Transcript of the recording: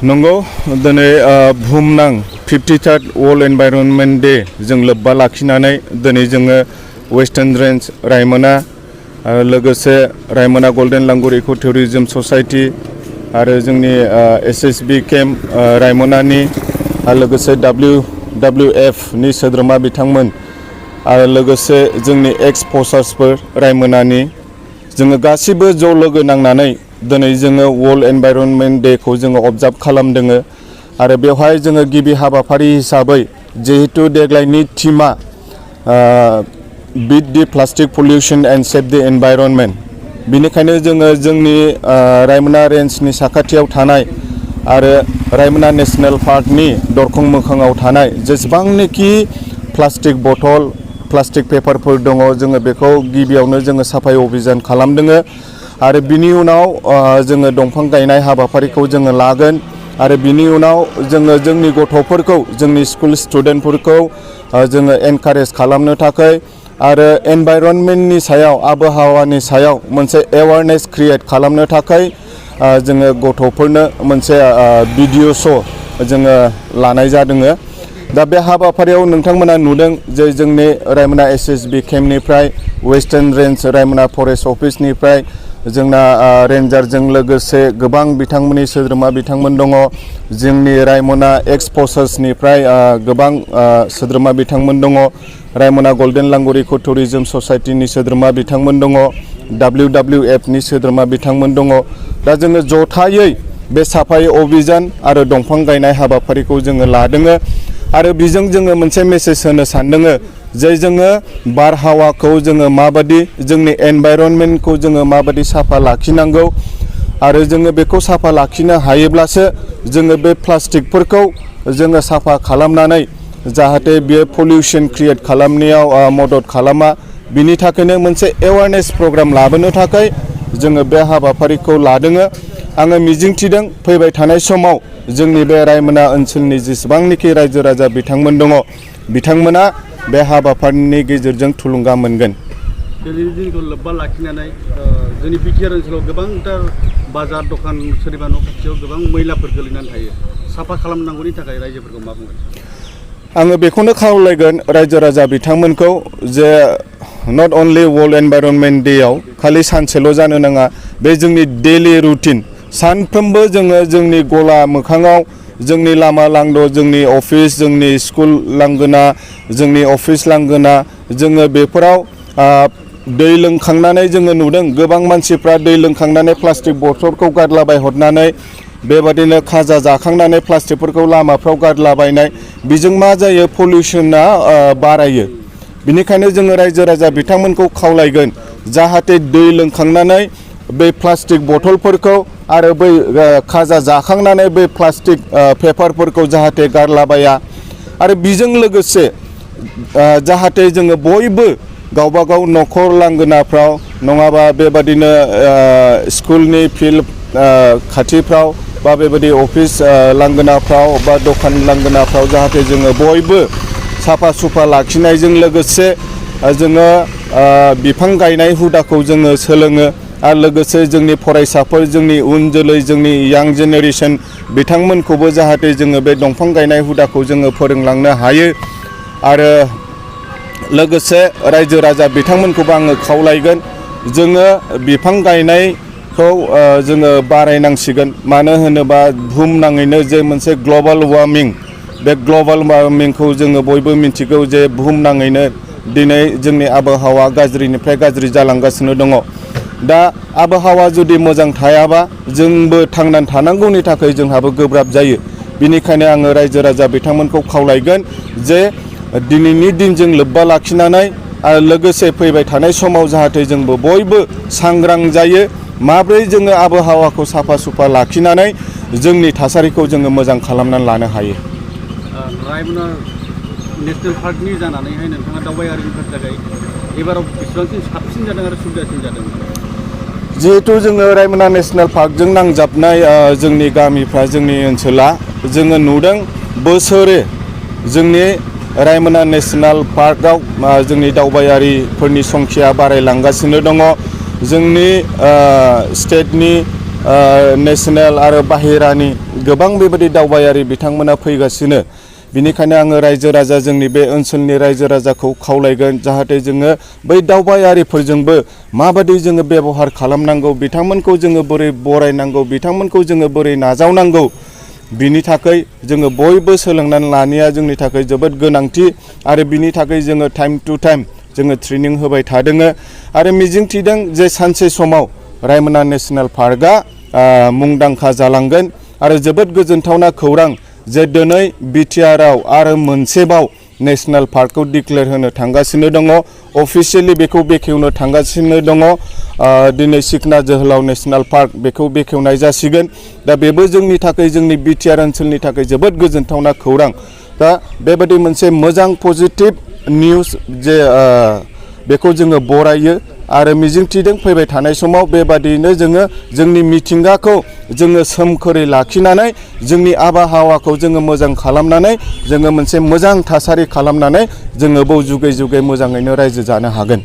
नंगौ दिनै बुहुमनां 53rd वर्ल्ड एनवायरनमेंट डे जों लोब्बा लाखिनानै दिनै जोङो वेस्टार्न रेंज रायमना लोगोसे रायमना गोल्डन लांगुर इको टुरिज्म ससाइटी आरो जोंनि एसएसबी केम्प रायमनानि लोगोसे WWF नि सोद्रोमा बिथांमोन आरो लोगोसे जोंनि एक्स फर्सार्सफोर रायमनानि जोङो गासिबो ज' लोगो नांनानै दिनै जोङो वर्ल्ड एनवायरनमेंट डे खौ जोङो अबजार्भ खालामदों आरो बेवहाय जोङो गिबि हाबाफारि हिसाबै जेहेतु देग्लायनि थीमा beat the plastic pollution and save the environment बिनिखायनो जोङो जोंनि रायमना रेंजनि साखाथियाव थानाय आरो रायमना नेशनेल पार्कनि दरखं मोखाङाव थानाय जेसेबांनाखि प्लास्टिक बटल प्लास्टिक पेपारफोर दङ जोङो बेखौ गिबियावनो जोङो साफाई अभियान खालामदों आरो बिनि उनाव जोङो दंफां गायनाय हाबाफारिखौ जोङो लागोन आरो बिनि उनाव जोङो जोंनि गथ'फोरखौ जोंनि स्कुल स्टुडेन्टफोरखौ जोङो एनकारेज खालामनो थाखाय आरो एनवायरनमेन्टनि सायाव आबहावानि सायाव मोनसे एवारनेस क्रिएट खालामनो थाखाय जोङो गथ'फोरनो मोनसे भिडिअ श' जोङो लानाय जादों दा बे हाबाफारियाव नोंथांमोना नुदों जे जोंनि रायमना एसएसबी केम्पनिफ्राय वेस्टार्न रेंज रायमना फरेस्ट अफिसनिफ्राय जोंना रेन्जारजों लोगोसे गोबां बिथांमोननि सोद्रोमा बिथांमोन दङ जोंनि रायमना एक्स फर्सार्सनिफ्राय गोबां सोद्रोमा बिथांमोन दङ रायमना गोल्डन लांगुर इको टुरिज्म ससाइटीनि सोद्रोमा बिथांमोन दङ WWF नि सोद्रोमा बिथांमोन दङ दा जोङो जथायै बे साफाई अभियान आरो दंफां गायनाय हाबाफारिखौ जोङो लादों आरो बेजों जोङो मोनसे मेसेज होनो सानदों जे जोङो बारहावाखौ जोङो माबादि जोंनि एनवायरनमेन्टखौ जोङो माबादि साफा लाखिनांगौ आरो जोङो बेखौ साफा लाखिनो हायोब्लासो जोङो बे प्लास्टिकफोरखौ जोङो साफा खालामनानै जाहाथे बे पल्यूशन क्रिएट खालामनायाव मदद खालामा बिनि थाखायनो मोनसे एवारनेस प्रग्राम लाबोनो थाखाय जोङो बे हाबाफारिखौ लादों आङो मिजिंथिदों फैबाय थानाय समाव जोंनि बे रायमना ओनसोलनि जेसेबांनाखि रायजो राजा बिथांमोन दङ बिथांमोना बे हाबाफारिनि गेजेरजों थुलुंगा मोनगोन दिनैनि दिनखौ लोब्बा लाखिनानै जोंनि बिटिआर ओनसोलाव गोबांथार बाजार दखान सोरनिबा न' खाथियाव गोबां मैलाफोर गोलैनानै थायो साफा खालामनांगौनि थाखाय रायजोफोरखौ मा बुंगोन आङो बेखौनो खावलायगोन रायजो राजा बिथांमोनखौ जे नट अनलि वर्ल्ड एनवायरनमेंट डेआव खालि सानसेल' जानो नाङा बे जोंनि डेलि रुटिन सानफ्रोमबो जोङो जोंनि गला मोखाङाव जोंनि लामा लांद' जोंनि अफिस जोंनि स्कुल लांगोना जोंनि अफिस लांगोना जोङो बेफोराव दै लोंखांनानै जोङो नुदों गोबां मानसिफ्रा दै लोंखांनानै प्लास्टिक बथलखौ गारलाबायहरनानै बेबादिनो खाजा जाखांनानै प्लास्टिकफोरखौ लामाफ्राव गारलाबायनाय बेजों मा जायो पल्यूशना बारायो बिनिखायनो जोङो रायजो राजा बिथांमोनखौ खावलायगोन जाहाथे दै लोंखांनानै बै प्लास्टिक बथलफोरखौ आरो बै खाजा जाखांनानै बै प्लास्टिक पेपारफोरखौ जाहाथे गारलाबाया आरो बेजों लोगोसे जाहाथे जोङो बयबो गावबागाव न'खर लांगोनाफ्राव नङाबा बेबादिनो स्कुलनि फिल्ड खाथिफ्राव बा बेबादि अफिस लांगोनाफ्राव बा दखान लांगोनाफ्राव जाहाथे जोङो बयबो साफा सुफा लाखिनायजों लोगोसे जोङो बिफां गायनाय हुदाखौ जोङो सोलोङो आरो लोगोसे जोंनि फरायसाफोर जोंनि उन जोलै जोंनि यां जेनेरेसन बिथांमोनखौबो जाहाथे जोङो बे दंफां गायनाय हुदाखौ जोङो फोरोंलांनो हायो आरो लोगोसे रायजो राजा बिथांमोनखौबो आङो खावलायगोन जोङो बिफां गायनायखौ जोङो बारायनांसिगोन मानो होनोबा बुहुमनाङैनो जे मोनसे ग्लबेल वार्मिं बे ग्लबेल वार्मिंखौ जोङो बयबो मिथिगौ जे बुहुमनाङैनो दिनै जोंनि आबहावा गाज्रिनिफ्राय गाज्रि जालांगासिनो दङ दा आबहावा जुदि मोजां थायाबा जोंबो थांनानै थानांगौनि थाखाय जोंहाबो गोब्राब जायो बिनिखायनो आङो रायजो राजा बिथांमोनखौ खावलायगोन जे दिनैनि दिनजों लोब्बा लाखिनानै आरो लोगोसे फैबाय थानाय समाव जाहाथे जोंबो बयबो सांग्रां जायो माब्रै जोङो आबहावाखौ साफा सुफा लाखिनानै जोंनि थासारिखौ जोङो मोजां खालामनानै लानो हायो रायमना नेशनेल पार्कनि जानानैहाय नोंथाङा दावबायारिफोरनि थाखाय एबाराव बेसेबांसिम साबसिन जादों आरो सुबिदासिन जादों जिहेतु जोङो रायमना नेशनेल पार्कजों नांजाबनाय जोंनि गामिफ्रा जोंनि ओनसोला जोङो नुदों बोसोरे जोंनि रायमना नेशनेल पार्कआव जोंनि दावबायारिफोरनि संख्या बारायलांगासिनो दङ जोंनि स्टेटनि नेसनेल आरो बाहेरानि गोबां बेबायदि दावबायारि बिथांमोना फैगासिनो। बिनिखायनो आङो रायजो राजा जोंनि बे ओनसोलनि रायजो राजाखौ खावलायगोन जाहाथे जोङो बै दावबायारिफोरजोंबो माबादि जोङो बेबहार खालामनांगौ, बिथांमोनखौ जोङो बोरै बरायनांगौ, बिथांमोनखौ जोङो बोरै नाजावनांगौ, बिनि थाखाय जोङो बयबो सोलोंनानै लानाया जोंनि थाखाय जोबोद गोनांथि आरो बिनि थाखाय जोङो टाइम टु टाइम जोङो ट्रेनिं होबाय थादों आरो मिजिंथिदों जे सानसे समाव रायमना नेसनेल पार्कआ मुंदांखा जालांगोन आरो जोबोद गोजोनथावना खौरां जे दिनै बिटिआरआव आरो मोनसेबाव नेसनेल पार्कखौ डिक्लेयार होनो थांगासिनो दङ। अफिसियेलि बेखौ बेखेवनो थांगासिनो दङ। दिनै सिखना जोहोलाव नेसनेल पार्क बेखौ बेखेवनाय जासिगोन। दा बेबो जोंनि थाखाय जोंनि बिटिआर ओनसोलनि थाखाय जोबोद गोजोनथावना खौरां। दा बेबायदि मोनसे मोजां पजिटिभ निउस जे बेखौ जोङो बरायो आरो मिजिंथिदों फैबाय थानाय समाव बेबादियैनो जोङो जोंनि मिथिंगाखौ जोङो सोमखोरै लाखिनानै जोंनि आबहावाखौ जोङो मोजां खालामनानै जोङो मोनसे मोजां थासारि खालामनानै जोङो बाव जुगै जुगै मोजाङैनो रायजो जानो हागोन।